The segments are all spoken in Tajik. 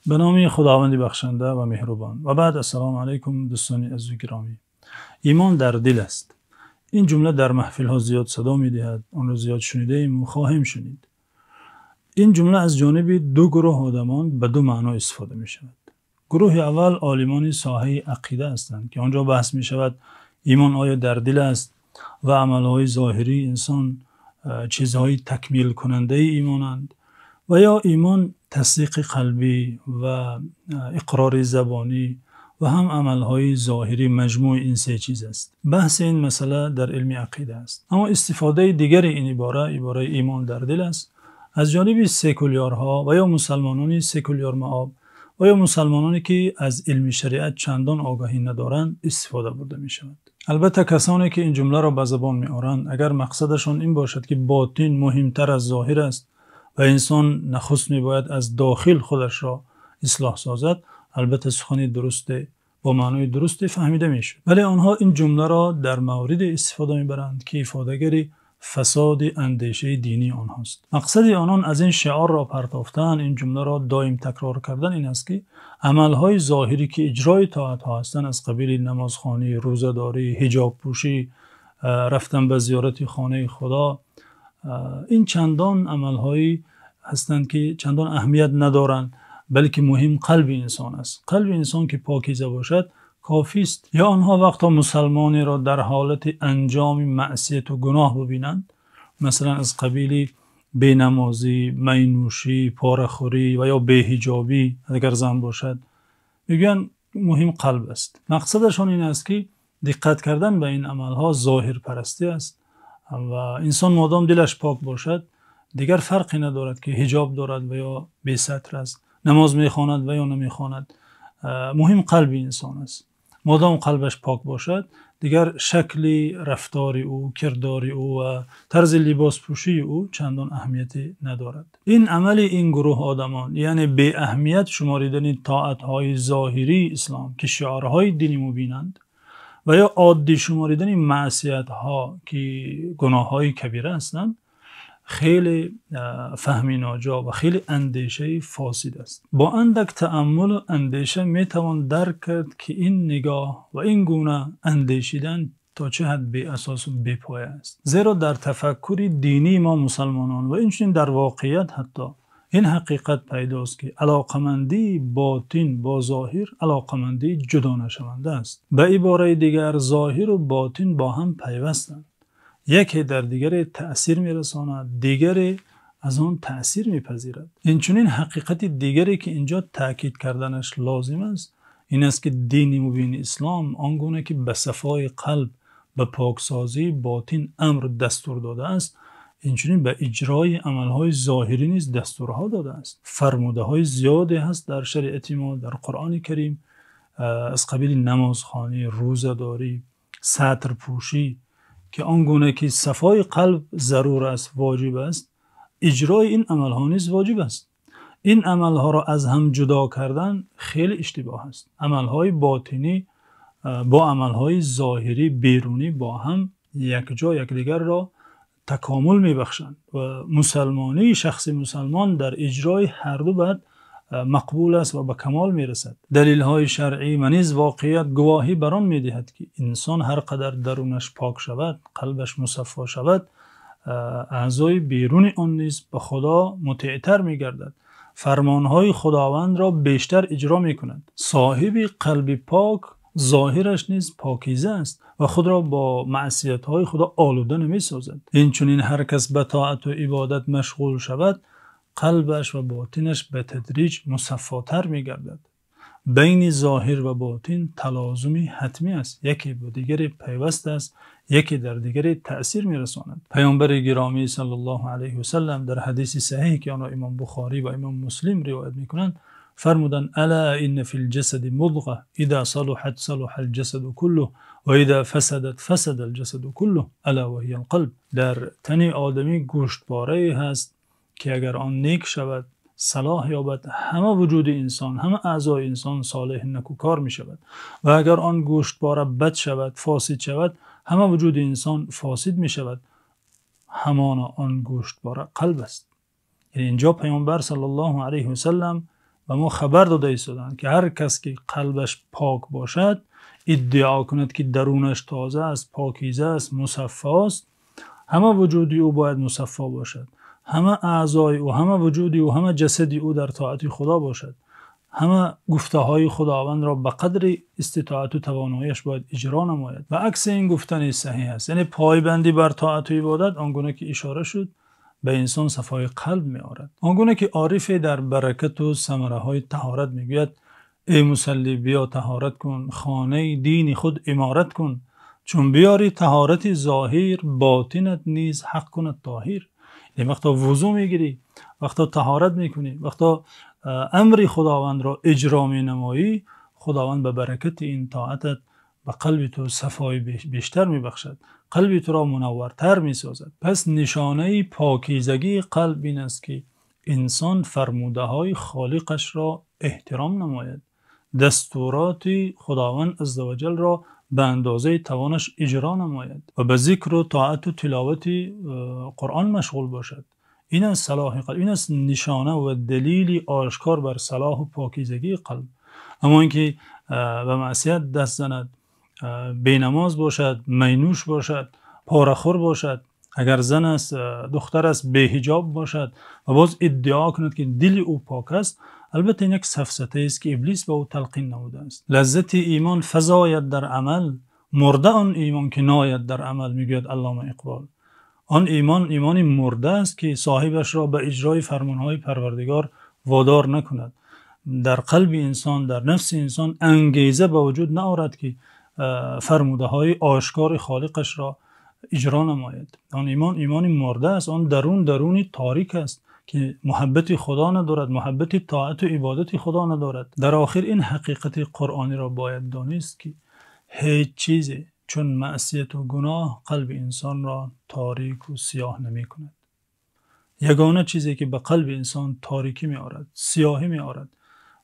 Ба номи Худованди бахшанда ва меҳрубон. Ва баъд, ассалому алайкум, дӯстони азиз, гиромӣ. Имон дар дил аст. Ин ҷумла дар маҳфилҳо зиёд садо медиҳад, онро зиёд шунидаем ва хоҳем шунид. Ин ҷумла аз ҷониби ду гурӯҳ одамон ба ду маъно истифода мешавад. Гурӯҳи аввал олимони соҳаи ақида ҳастанд, ки он ҷо баҳс мешавад имон оё дар дил аст ва амалҳои зоҳирии инсон чизҳои такмилкунандаи имонанд ва ё имон тасдиқи қалбӣ ва иқрори забонӣ ва ҳам амалҳои зоҳирӣ маҷмӯи ин се чиз аст. Баҳси ин масъала дар илми ақида аст. Аммо истифодаи дигари ин ибора, ибораи имон дар дил аст, аз ҷониби секулярҳо ва ё мусулмонони секулярмаоб ва ё мусулмононе ки аз илми шариат чандон огоҳӣ надоранд истифода бурда мешавад. Албатта касоне ки ин ҷумларо ба забон меоранд, агар мақсадашон ин бошад ки ботин муҳимтар аз зоҳир аст ва инсон нахуст мебояд аз дохил худашро ислоҳ созад, албатта сухани дурусте бо маънои дурусте фаҳмида мешуд. Вале онҳо ин ҷумларо дар мавриде истифода мебаранд ки ифодагари фасоди андешаи динии онҳост. Мақсади онон аз ин шиорро партофтан, ин ҷумларо доим такрор кардан ин аст ки амалҳои зоҳирӣ ки иҷрои тоатҳо ҳастанд аз қабили намозхонӣ, рӯзадорӣ, ҳиҷобпӯшӣ, рафтан ба зиёрати хонаи Худо, ин чандон амалҳое ҳастанд ки чандон аҳамият надоранд, балки муҳим қалби инсон аст. Қалби инсон ки покиза бошад кофист. Ё онҳо вақте мусулмонеро дар ҳолати анҷоми маъсият ва гуноҳ бибинанд, масалан аз қабили бенамозӣ, майнӯшӣ, порахӯрӣ ва ё беҳиҷобӣ агар зан бошад, мегӯянд муҳим қалб аст. Мақсадашон ин аст ки диққат кардан ба ин амалҳо зоҳирпарастӣ аст ва инсон модом дилаш пок бошад, дигар фарқе надорад ки ҳиҷоб дорад ва ё бесатр аст, намоз мехонад ва ё намехонад. Муҳим қалби инсон аст. Модом қалбаш пок бошад, дигар шакли рафтори ӯ, кирдори ӯ ва тарзи либоспӯшии ӯ чандон аҳамияте надорад. Ин амали ин гурӯҳ одамон, яъне беаҳамият шумурдани тоатҳои зоҳирии ислом ки шиорҳои дини мубинанд ва ё оддӣ шумурдани маъсиятҳо ки гуноҳҳои кабира ҳастанд, хеле фаҳми ноҷо ва хеле андешаи фосид аст. Бо андак таъаммул ва андеша метавон дарк кард ки ин нигоҳ ва ин гуна андешидан то чӣ ҳад беасос ва бепоя аст. Зеро дар тафаккури динии мо мусулмонон ва инчунин дар воқеият ҳатто ин ҳақиқат пайдост ки алоқамандии ботин бо зоҳир алоқамандии ҷудонашаванда аст. Ба ибораи дигар зоҳир ва ботин бо ҳам пайвастанд. Яке дар дигаре таъсир мерасонад, дигаре аз он таъсир мепазирад. Инчунин ҳақиқати дигаре ки инҷо таъкид карданаш лозим аст, ин аст ки дини мубини ислом он гуна ки ба сафои қалб, ба поксозии ботин амр дастур додааст, инчунин ба иҷрои амалҳои зоҳирӣ низ дастурҳо додааст. Фармудаҳои зиёде ҳаст дар шариати мо, дар Қуръони Карим, аз қабили намозхонӣ, рӯзадорӣ, сатрпӯшӣ, ки он гуна ки сафои қалб зарур аст, воҷиб аст, иҷрои ин амалҳо низ воҷиб аст. Ин амалҳоро аз ҳам ҷудо кардан хеле иштибоҳ аст. Амалҳои ботинӣ бо амалҳои зоҳирӣ берунӣ бо ҳам якҷо якдигарро такомул мебахшанд ва мусулмонии шахси мусулмон дар иҷрои ҳар ду бояд мақбул аст ва ба камол мерасад. Далелҳои шаръӣ ва низ воқеият гувоҳӣ бар он медиҳад ки инсон ҳар қадар дарунаш пок шавад, қалбаш мусаффо шавад, аъзои берунии он низ ба Худо мутеътар мегардад. Фармонҳои Худовандро бештар иҷро мекунад. Соҳиби қалби пок зоҳираш низ покиза аст ва худро бо маъсиятҳои Худо олуда намесозад. Инчунин ҳар кас ба тоат ва ибодат машғул шавад, қалбаш ва ботинаш ба тадриҷ мусаффотар мегардад. Байни зоҳир ва ботин талозуми ҳатмӣ аст. Яке ба дигаре пайваст аст, яке дар дигаре таъсир мерасонад. Паёмбари гиромӣ саллаллоҳу алайҳи васаллам дар ҳадиси саҳеҳ ки онро имом Бухорӣ ва имом Муслим ривоят мекунанд, фармуданд: ألا إن في الجسد مضغة إذا صلحت صلح الجسد كله وإذا فسدت فسد الجسد كله ألا وهي القلب. Дар тани одамӣ гӯштпорае ҳаст ки агар он нек шавад, салоҳ ёбад, ҳама вуҷуди инсон, ҳама аъзои инсон солеҳ некӯкор мешавад ва агар он гӯштпора бад шавад, фосид шавад, ҳама вуҷуди инсон фосид мешавад. Ҳамоно он гӯштпора қалб аст. Яъне инҷо Паёмбар саллаллоҳу алайҳи васаллам Ба мо хабар дода истодаанд, ки ҳар кас ки қалбаш пок бошад, иддао кунад, ки дарунаш тоза аст, покиза аст, мусаффо аст, ҳама вуҷуди ӯ бояд мусаффо бошад. Ҳама аъзои ӯ, ҳама вуҷуди ӯ, ҳама ҷасади ӯ дар тоати Худо бошад. Ҳама гуфтаҳои Худовандро ба қадри иститоат ва тавоноияш бояд иҷро намояд. Ва акси ин гуфтан саҳеҳ аст. Яъне пойбандӣ бар тоат ва ибодат, он гуна ки ишора шуд, ба инсон сафои қалб меорад. Он гуна ки орифе дар баракат ва самараҳои таҳорат мегӯяд: эй мусаллӣ, биё таҳорат кун, хонаи дини худ иморат кун, чун биёрӣ таҳорати зоҳир, ботинат низ ҳақ кунад тоҳир. Яъне вақте вузӯ мегирӣ, вақте таҳорат мекунӣ, вақте амри Худовандро иҷро менамоӣ, Худованд ба баракати ин тоатат ба қалби ту сафои бештар мебахшад, қалби туро мунаввартар месозад. Пас нишонаи покизагии қалб ин аст, ки инсон фармудаҳои Холиқашро эҳтиром намояд, дастуроти Худованди азза ва ҷаллро ба андозаи тавонаш иҷро намояд ва ба зикр ва тоат ва тиловати Қуръон машғул бошад. Ин аст салоҳи қалб, ин аст нишона ва далели ошкор бар салоҳ ва покизагии қалб. Аммо инки ба маъсият даст занад, бенамоз бошад, майнӯш бошад, порахӯр бошад, агар зан аст, духтар аст, беҳиҷоб бошад ва боз иддао кунад, ки дили ӯ пок аст, албатта ин як сафсатае аст, ки Иблис ба ӯ талқин намудааст. Лаззати имон фазояд дар амал, мурда он имон ки нояд дар амал, мегӯяд Аллома Иқбол. Он имон имони мурда аст, ки соҳибашро ба иҷрои фармонҳои Парвардигор водор накунад. Дар қалби инсон, дар нафси инсон ангеза ба вуҷуд наорад, ки фармудаҳои ошкори Холиқашро иҷро намояд. Он имон имони мурда аст, он дарун даруни торик аст, ки муҳаббати Худо надорад, муҳаббати тоат ва ибодати Худо надорад. Дар охир ин ҳақиқати қуръониро бояд донист, ки ҳеҷ чизе чун маъсият ва гуноҳ қалби инсонро торик ва сиёҳ намекунад. Ягона чизе ки ба қалби инсон торикӣ меорад, сиёҳӣ меорад,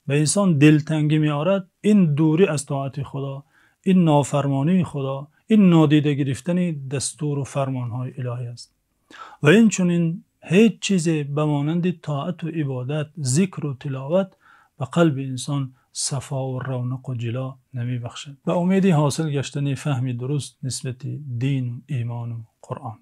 ба инсон дилтангӣ меорад, ин дурӣ аз тоати Худо, ин нофармонии Худо, ин нодида гирифтани дастур ва фармонҳои илоҳӣ аст. Ва ин чунин ҳеҷ чизе ба монанди тоат ва ибодат, зикр ва тиловат ба қалби инсон сафо ва равнақ ва ҷило намебахшад. Ба умеди ҳосил гаштани фаҳми дуруст нисбат ба дин, имон ва Қуръон.